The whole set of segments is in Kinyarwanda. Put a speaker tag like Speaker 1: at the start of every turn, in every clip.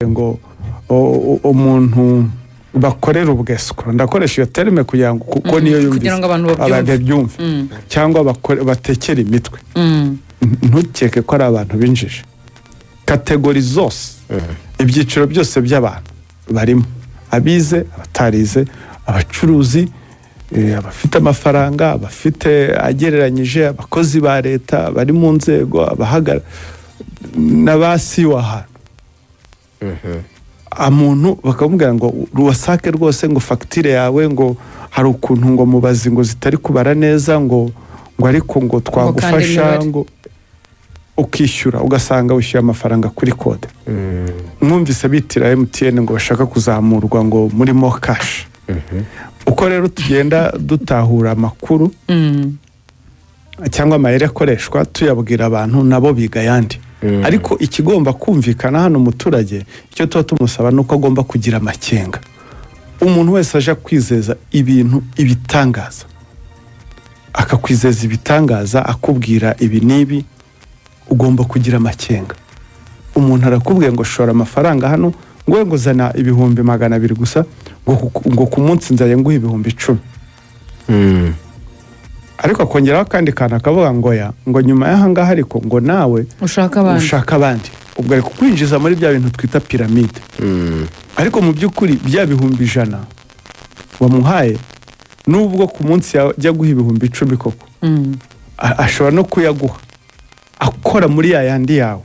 Speaker 1: Ngo umuntu bakorera ubwescroc, ndakoresha iyo terme kugira ngo, kuko niyo yumvise
Speaker 2: Kugira ngo abantu babyumve.
Speaker 1: Abantu babyumve cyangwa batekere imitwe. Ntukeke ko ari abantu binjije. Catégorie zose, ibyiciro byose by'abantu barimo: abize, abatarize, abacuruzi, abafite amafaranga, abafite agereranyije, abakozi ba leta bari mu nzego, abahagara n'abasiwe ahantu umuntu bakamubwira ngo ruwasake rwose, ngo fagitire yawe ngo hari ukuntu ngo mubazi ngo zitari kubara neza, ngo ariko ngo twagufasha
Speaker 2: imibare.
Speaker 1: Ngo ukishyura, ugasanga wishyuye amafaranga kuri code. Mwumvise bitira MTN ngo bashaka kuzamurwa ngo muri MoKash. Uko rero tugenda dutahura amakuru cyangwa amayeri akoreshwa, tuyabwira abantu, nabo biga ayandi. Ariko ikigomba kumvikana hano, umuturage icyo tuba tumusaba ni uko agomba kugira amakenga. Umuntu wese aje kwizeza ibintu ibitangaza, akakwizeza ibitangaza, akubwira ibi n'ibi, ugomba kugira amakenga. Umuntu arakubwiye ngo shora amafaranga hano, ngo we ngo zana 200,000 gusa, ngo ku munsi nzajya nguha 10,000, ariko akongeraho akandi kantu akavuga ngo ya ngo nyuma y'ahangaha ariko ngo nawe
Speaker 2: ushaka abandi.
Speaker 1: Ushaka abandi. Ubwo ari kukwinjiza muri bya bintu twita piramide. Ariko mu by'ukuri bya 100,000 wamuhaye, nubwo ku munsi yajya guha 10,000 koko, ashobora no kuyaguha akora muri ya yandi yawe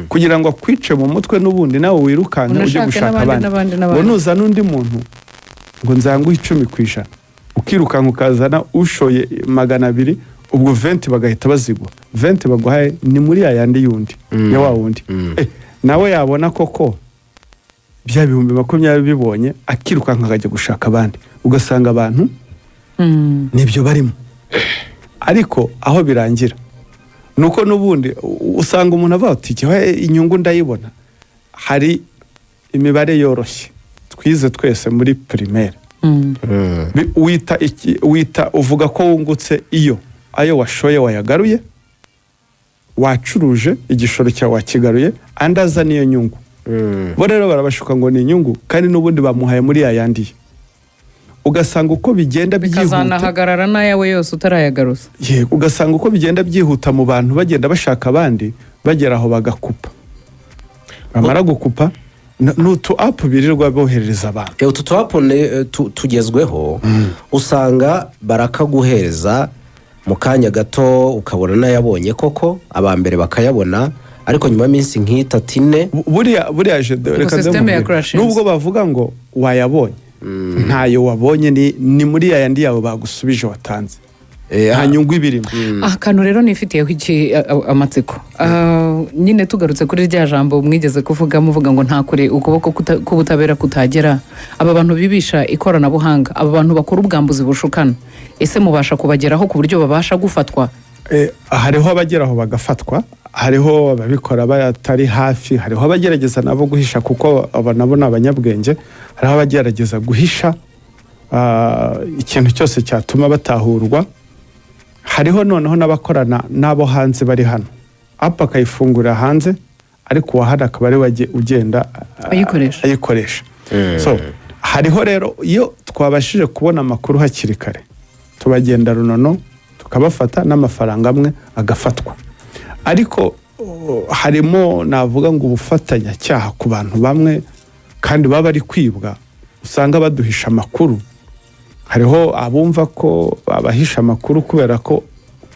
Speaker 1: kugira ngo akwice mu mutwe, n'ubundi nawe wirukanke ujye
Speaker 2: Unashake
Speaker 1: gushaka
Speaker 2: n'abandi,
Speaker 1: abandi.
Speaker 2: N'abandi,
Speaker 1: Ngo
Speaker 2: n'abandi.
Speaker 1: nuzana undi muntu ngo nzanguhe 10%, ukirukanka ukazana ushoye 200, ubwo 20 bagahita bazigwa. 20 baguhaye ni muri ya yandi yundi ya wa wundi. Nawe yabona koko bya 20,000 bibonye, akirukanka akajya gushaka abandi, ugasanga abantu nibyo barimo. Ariko aho birangira ni uko n'ubundi usanga umuntu avuga ati: "Jyewe inyungu ndayibona." Hari imibare yoroshye twize twese muri primaire. Wita iki? Wita uvuga ko wungutse iyo ayo washoye wayagaruye, wacuruje, igishoro cyawe wakigaruye, andi aza niyo nyungu. Bo rero barabashuka ngo ni inyungu, kandi n'ubundi bamuhaye muri ya yandi ye. Ugasanga uko bigenda byihuta
Speaker 2: Bikazanahagarara n'ayawe yose utarayagaruza.
Speaker 1: Yego, ugasanga uko bigenda byihuta mu bantu bagenda bashaka abandi, bagera aho bagakupa. Bamara gukupa, ni utu app birirwa boherereza abantu.
Speaker 3: Utu tu app tugezweho, usanga barakaguhereza mu kanya gato, ukabona n'ayabonye koko, aba mbere bakayabona, ariko nyuma y'iminsi nk'itatu, ine.
Speaker 1: Buriya reka nze
Speaker 2: System ya
Speaker 1: nkubwire.
Speaker 2: crashinze.
Speaker 1: Nubwo bavuga ngo wayabonye, ntayo wabonye, ni muri ya yandi yawe bagusubije watanze. Nta nyungu ibirimo.
Speaker 2: Aha kantu rero nifitiyeho iki amatsiko. Nyine tugarutse kuri rya jambo mwigeze kuvuga, muvuga ngo nta kure ukuboko k'ubutabera kutagera. Aba bantu bibisha ikoranabuhanga, aba bantu bakora ubwambuzi bushukana, ese mubasha kubageraho ku buryo babasha gufatwa?
Speaker 1: Hariho abageraho bagafatwa, hariho ababikora batari hafi, hariho abagerageza nabo guhisha, kuko aba nabo ni abanyabwenge. Hariho abagerageza guhisha ikintu cyose cyatuma batahurwa. Hariho noneho n'abakorana n'abo hanze bari hano, app akayifungurira hanze, ariko uwahari akaba ari we ugenda
Speaker 2: Ayikoresha.
Speaker 1: ayikoresha. So hariho rero, iyo twabashije kubona amakuru hakiri kare, tubagenda runono, tukabafata, n'amafaranga amwe agafatwa. Ariko harimo, navuga ngo ubufatanyacyaha ku bantu bamwe kandi baba bari kwibwa, usanga baduhisha amakuru. Hariho abumva ko abahisha amakuru kubera ko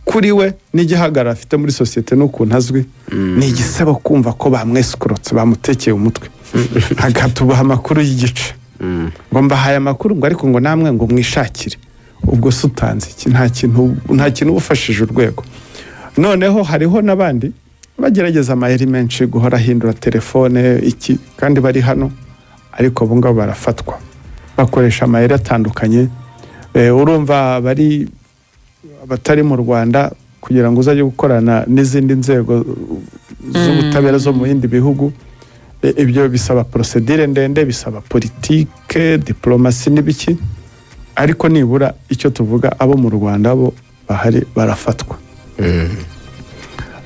Speaker 1: kuri we n'igihagararo afite muri sosiyete n'ukuntu azwi ni igisebo kumva ko bamwesikorotse, bamutekeye umutwe, akatubaha amakuru y'igice, ngo mbahaye amakuru, ngo ariko ngo namwe ngo mwishakire. Ubwo se utanze iki? Nta kintu uba ufashije urwego. Noneho hariho n'abandi bagerageza amayeri menshi, guhora ahindura telefone iki, kandi bari hano, ariko abo ngabo barafatwa, bakoresha amayeri atandukanye. Urumva bari abatari mu Rwanda, kugira ngo uzajye gukorana n'izindi nzego z'ubutabera zo mu bindi bihugu, ibyo bisaba procédure ndende, bisaba politike, diplomasi n'ibiki. Ariko nibura icyo tuvuga, abo mu Rwanda bo bahari barafatwa,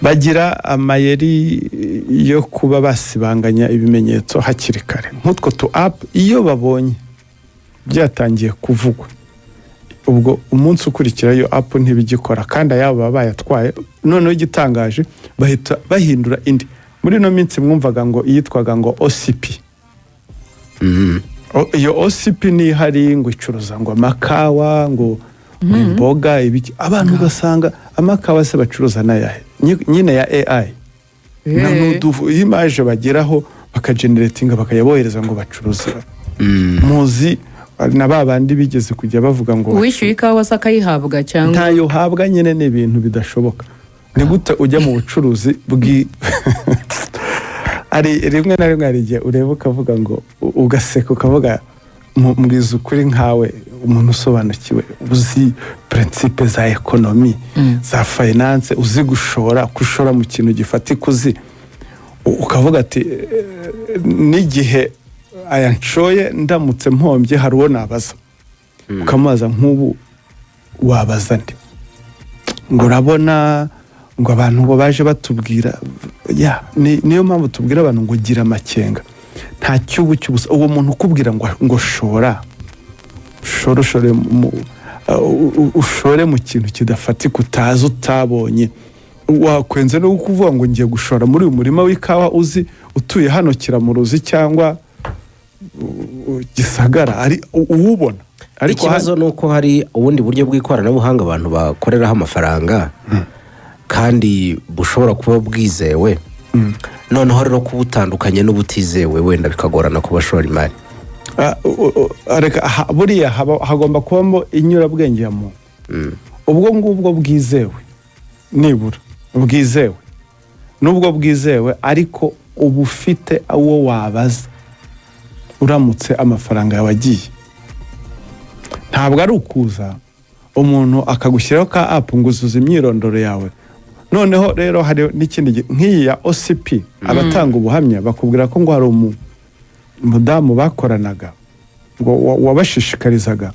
Speaker 1: bagira amayeri. yo kuba basibanganya ibimenyetso hakiri kare. Nk'utwo tu app, iyo babonye byatangiye kuvugwa, ubwo umunsi ukurikira iyo app ntibigikora, kandi ayabo baba bayatwaye. Noneho igitangaje, bahita bahindura indi. Muri ino minsi mwumvaga ngo iyitwaga ngo OCP. Iyo OCP niyo ihari, ngo icuruza ngo amakawa, ngo imboga, ibiki. Abantu ugasanga amakawa se bacuruza n'ayahe? Nyine ya AI na image bageraho bakageneratinga, bakayabohereza ngo bacuruze. Muzi na ba bandi bigeze kujya bavuga ngo
Speaker 2: Uwishyuye ikawa se akayihabwa cyangwa?
Speaker 1: Ntayo uhabwa nyine, ni ibintu bidashoboka. Ni gute ujya mu bucuruzi bwi ari rimwe na rimwe hari igihe ureba ukavuga ngo ugaseka, ukavuga mbwiza ukuri, nkawe umuntu usobanukiwe, uzi principe za économie, za finance, uzi gushora, gushora mu kintu gifatika, uzi ukavuga ati n'igihe aya nshoye ndamutse mpombye hari uwo nabaza." Ukamubaza nk'ubu wabaza nde? Ngo urabona ngo abantu ngo baje batubwira ya niyo mpamvu tubwira abantu ngo gira amakenga, nta cyubu cy'ubusa. Uwo muntu ukubwira ngo shora, ushore, ushore mu kintu kidafatika, utazi, utabonye, wakwenze no kuvuga ngo ngiye gushora muri uyu murima w'ikawa, uzi utuye hano Kiramuruzi cyangwa Gisagara, ari uwubona, ariko
Speaker 3: Ikibazo ni uko hari ubundi buryo bw'ikoranabuhanga abantu bakoreraho amafaranga kandi bushobora kuba bwizewe. Noneho rero kubutandukanye n'ubutizewe wenda bikagorana ku bashora imari.
Speaker 1: Ah, reka buriya hagomba kubamo inyurabwenge ya muntu. Ubwo ngubwo bwizewe, nibura bwizewe, nubwo bwizewe ariko uba ufite uwo wabaza uramutse amafaranga yawe agiye. Ntabwo ari ukuza umuntu akagushyiraho ka app ngo uzuze imyirondoro yawe. Noneho rero hari n'ikindi nk'iyi ya OCP, abatanga ubuhamya bakubwira ko ngo hari umudamu bakoranaga ngo wabashishikarizaga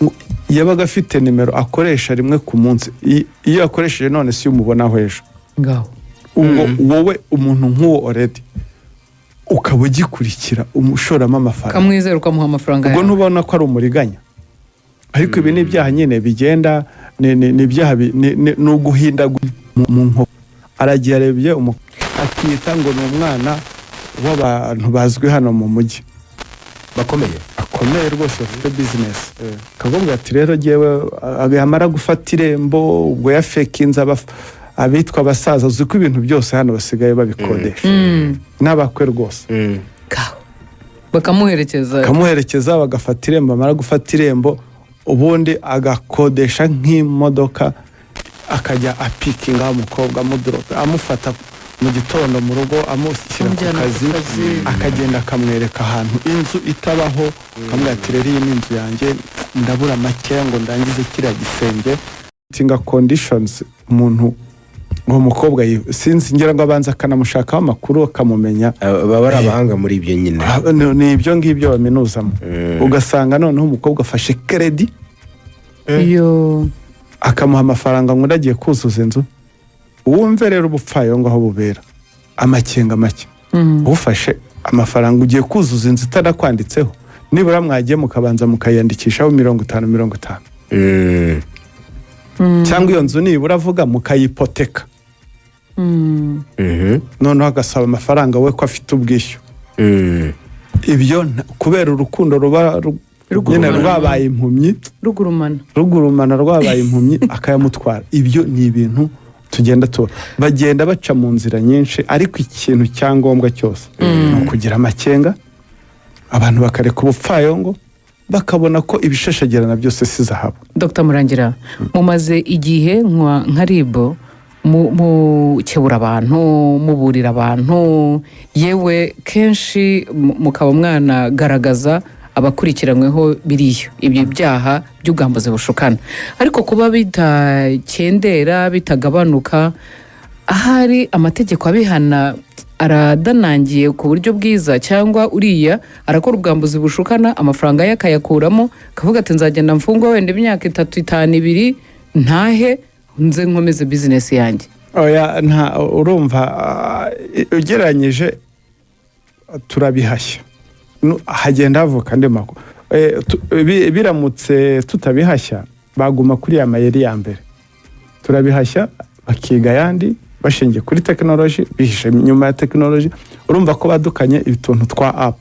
Speaker 1: ngo yabaga afite nimero akoresha rimwe ku munsi. Iyo yakoresheje none si umubonaho ejo.
Speaker 2: Ngaho.
Speaker 1: Ubwo wowe umuntu nk'uwo already ukaba ugikurikira umushoramo amafaranga,
Speaker 2: ukamwizera, ukamuha amafaranga
Speaker 1: ubwo
Speaker 2: yawe.
Speaker 1: ntubona ko ari umuriganya? Ariko ibi ni ibyaha nyine bigenda, ni ibyaha ni uguhinda mu nkoko. Aragiye arebye akita ngo ni umwana w'abantu bazwi hano mu mujyi
Speaker 3: bakomeye,
Speaker 1: akomeye rwose, bafite business, akavuga ati rero jyewe yamara gufata irembo, ubwo yafekinze abitwa abasaza. Uzi ko ibintu byose hano basigaye babikodesha n'abakwe rwose.
Speaker 2: Ngaho. Bakamuherekeza.
Speaker 1: Bakamuherekeza, bagafata irembo. Bamara gufata irembo, ubundi agakodesha nk'imodoka, akajya apikinga umukobwa, amudoropa, amufata mu gitondo mu rugo, amushyira ku
Speaker 2: Amujyana ku
Speaker 1: kazi,
Speaker 2: kazi.
Speaker 1: Akagenda akamwereka ahantu inzu itabaho, akamubwira ati rero iyi ni inzu yanjye, ndabura makeya ngo ndangize kiriya gisenge. Tinga conditions umuntu uwo mukobwa sinzi, ngira ngo abanza akanamushakaho amakuru, akamumenya.
Speaker 3: Baba ari abahanga muri ibyo nyine.
Speaker 1: Ah, ni ibyo ngibyo baminuzamo. Ugasanga noneho umukobwa afashe crédit,
Speaker 2: Iyo
Speaker 1: akamuha amafaranga ngo agiye kuzuza inzu. Wumve rero ubupfayongo aho bubera, amakenga make. Ufashe amafaranga ugiye kuzuza inzu itanakwanditseho, nibura mwagiye mukabanza mukayiyandikishaho 50 50, cyangwa iyo nzu nibura avuga mukayipoteka, noneho agasaba amafaranga we ko afite ubwishyu. Ibyo kubera urukundo ruba nyine
Speaker 2: Rugurumana.
Speaker 1: rwabaye impumyi.
Speaker 2: Rugurumana.
Speaker 1: Rugurumana, rwabaye impumyi, akayamutwara. Ibyo ni ibintu tugenda tubona, bagenda baca mu nzira nyinshi, ariko ikintu cyangombwa cyose ni ukugira amakenga, abantu bakareka ubupfayongo, bakabona ko ibishashagirana byose si zahabu.
Speaker 2: Dr Murangira, mumaze igihe nka RIB mukebura abantu, muburira abantu, yewe kenshi mukaba mwanagaragaza abakurikiranyweho biriya ibyo byaha by'ubwambuzi bushukana, ariko kuba bitakendera, bitagabanuka, ahari amategeko abihana aradanangiye ku buryo bwiza, cyangwa uriya arakora ubwambuzi bushukana, amafaranga ye akayakuramo, akavuga ati nzagenda mfungwa wenda imyaka 3, 5, 2, ntahe nze nkomeze business yanjye.
Speaker 1: Oya, nta, urumva, ugereranyije turabihashya. Hagenda havuka andi makuru. Biramutse tutabihashya, baguma kuri ya mayeri ya mbere. Turabihashya, bakiga ayandi bashingiye kuri tekinoloji, bihishe inyuma ya tekinoloji. Urumva ko badukanye utuntu twa app.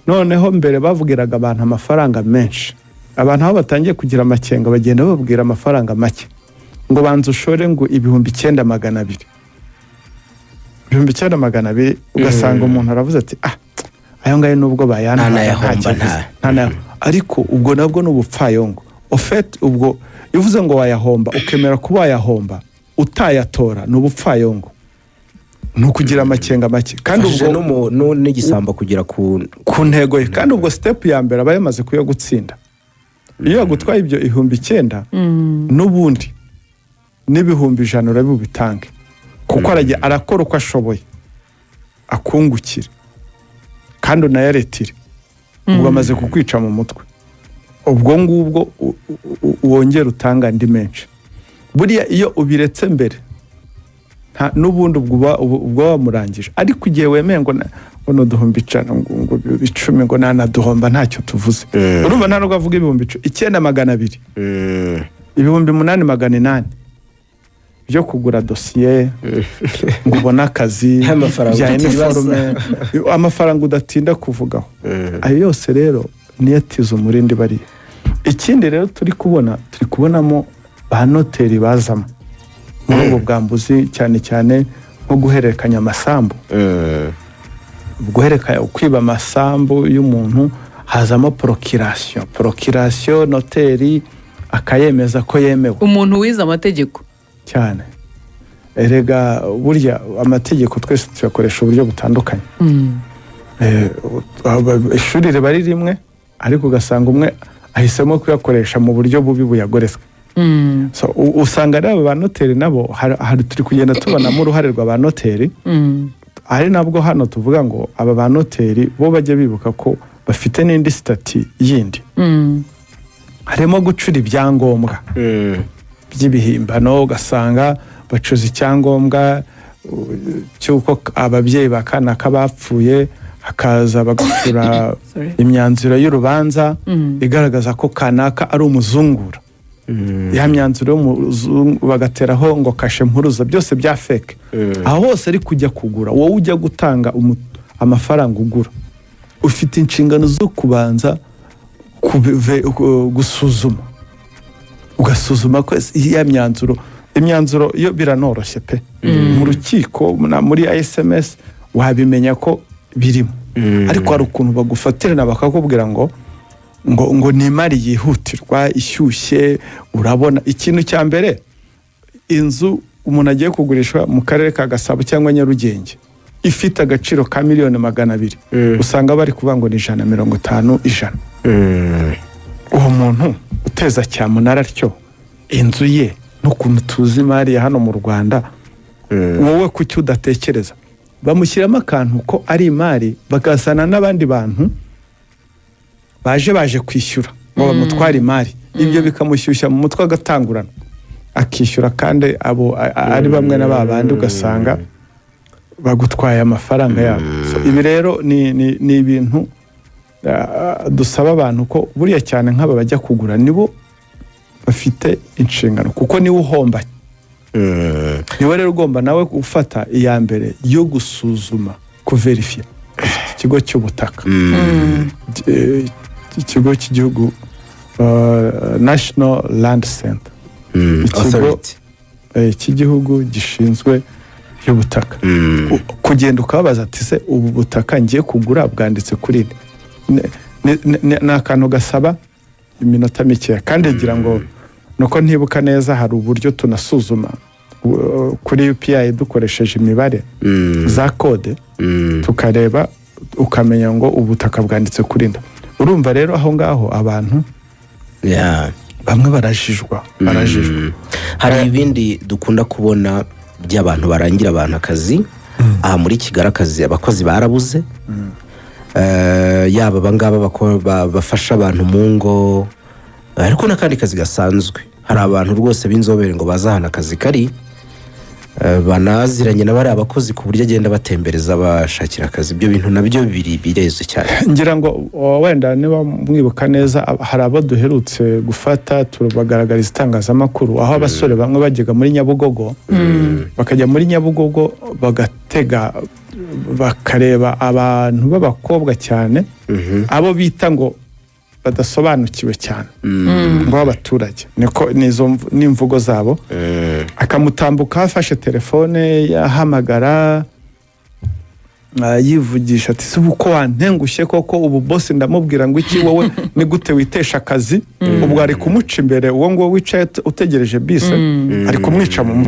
Speaker 1: Noneho mbere bavugiraga abantu amafaranga menshi. Abantu aho batangiye kugira amakenga, bagenda bababwira amafaranga make, ngo banza ushore ngo 9200, 9200. Ugasanga umuntu aravuze ati: "Ah, ayo ngayo nubwo bayantwara
Speaker 3: Ntanayahomba,
Speaker 1: ntacyo avuze." Ariko ubwo nabwo ni ubupfayongo. Au fait, ubwo iyo uvuze ngo wayahomba, ukemera kuba wayahomba utayatora, ni ubupfayongo, ni ukugira amakenga make. Kandi
Speaker 3: ufashije
Speaker 1: ubwo
Speaker 3: n'igisambo kugera ku
Speaker 1: ku ntego ye. Kandi ubwo step ya mbere aba yamaze kuyo gutsinda. Iyo yagutwaye ibyo 9000, n'ubundi n'100,000 urabibubitange, kuko arajya arakora uko ashoboye akungukire kandi unayaretire. Ubwo amaze kukwica mu mutwe, ubwo ngubwo wongera utanga andi menshi. Buriya iyo ubiretse mbere, n'ubundi ubwo uba wamurangije. Ariko igihe wemeye ngo ngo ni uduhumbi 100, ngo 10, ngo nanaduhomba ntacyo tuvuze, urumva nta nubwo avuga 9200, 8800 byo kugura dosiye ngo ubone akazi,
Speaker 3: Amafaranga
Speaker 1: bya
Speaker 3: utibaza.
Speaker 1: iniforume, amafaranga udatinda kuvugaho. Ayo yose rero niyo atiza umurindi bariya. Ikindi rero turi kubona, turi kubonamo ba noteri bazamo muri ubwo bwambuzi, cyane cyane nko guhererekanya amasambu, guhererekanya, kwiba amasambu y'umuntu. Hazamo procuration, procuration, noteri akayemeza ko yemewe.
Speaker 2: Umuntu wize amategeko.
Speaker 1: Cyane. Erega burya amategeko twese tuyakoresha uburyo butandukanye. Ishuri riba ari rimwe, ariko ugasanga umwe ahisemo kuyakoresha mu buryo bubi buyagoretswe. So, usanga rero aba ba noteri nabo hari turi kugenda tubonamo uruhare rwa ba noteri. Ari nabwo hano tuvuga ngo aba ba noteri bo bajya bibuka ko bafite n'indi statut yindi, harimo gucura ibyangombwa by'ibihimbano. Ugasanga bacuza icyangombwa cy'uko ababyeyi ba kanaka bapfuye, hakaza bagacura
Speaker 2: Sorry.
Speaker 1: imyanzuro y'urubanza igaragaza ko kanaka ari umuzungura. Ya myanzuro y'umuzungu bagateraho ngo kashe mpuruza, byose bya fake. Aho hose ari kujya kugura, wowe ujya gutanga amafaranga ugura, ufite inshingano zo kubanza gusuzuma, ugasuzuma ko ya myanzuro, imyanzuro yo biranoroshye pe. Mu rukiko muri SMS wabimenya ko birimo. Ariko hari ukuntu bagufatirana bakakubwira ngo ni imari yihutirwa ishyushye. Urabona, ikintu cya mbere, inzu umuntu agiye kugurisha mu karere ka Gasabo cyangwa Nyarugenge ifite agaciro ka miliyoni 200, usanga bari kuvuga ngo ni 150, 100. Uwo muntu uteza cyamunara atyo inzu ye, n'ukuntu tuzi imari ya hano mu Rwanda, wowe kuki udatekereza? Bamushyiramo akantu ko ari imari, bagazana n'abandi bantu baje kwishyura ngo bamutware imari. Ibyo bikamushyushya mu mutwe, agatangurana akishyura, kandi abo ari bamwe na ba bandi, ugasanga bagutwaye amafaranga yabo. So, ibi rero ni ibintu dusaba abantu ko buriya cyane nk'aba bajya kugura nibo bafite inshingano, kuko niwe uhomba. Niwe rero ugomba nawe gufata iya mbere yo gusuzuma, kuverifiya. Ikigo cy'ubutaka, ikigo cy'igihugu, National Land Center, ikigo
Speaker 3: Authority.
Speaker 1: Cy'igihugu gishinzwe iby'ubutaka. Kugenda ukababaza ati: "Se ubu butaka ngiye kugura bwanditse kuri nde?" Ni akantu gasaba iminota mikeya. Kandi ngira ngo nuko ntibuka neza, hari uburyo tunasuzuma kuri UPI dukoresheje imibare za kode, tukareba, ukamenya ngo ubutaka bwanditse kuri nde. Urumva rero aho ngaho abantu bamwe barajijwa, barajijwa.
Speaker 3: Hari ibindi dukunda kubona by'abantu barangira abantu akazi aha muri Kigali. Akazi, abakozi barabuze. Yaba abangaba bafasha abantu mu ngo, ariko n'akandi kazi gasanzwe, hari abantu rwose b'inzobere ngo baze ahantu akazi kari. Banaziranye na bariya bakozi, ku buryo agenda batembereza bashakira akazi. Ibyo bintu nabyo biri bireze cyane.
Speaker 1: Ngira ngo wenda niba mwibuka neza, hari abo duherutse gufata tubagaragariza itangazamakuru, aho abasore bamwe bajyaga muri Nyabugogo, bakajya muri Nyabugogo bagatega, bakareba abantu b'abakobwa cyane, abo bita ngo badasobanukiwe cyane, ngo b'abaturage, niko nizo n'imvugo zabo, akamutambuka afashe telefone yahamagara, yivugisha ati: "Si ubu ko wantengushye koko? Ubu boss ndamubwira ngo iki? Wowe ni gute witesha akazi?" Ubwo ari kumuca imbere, uwo nguwo wicaye utegereje bisi, ari kumwica mu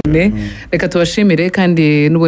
Speaker 2: Reka tubashimire kandi n'ubundi.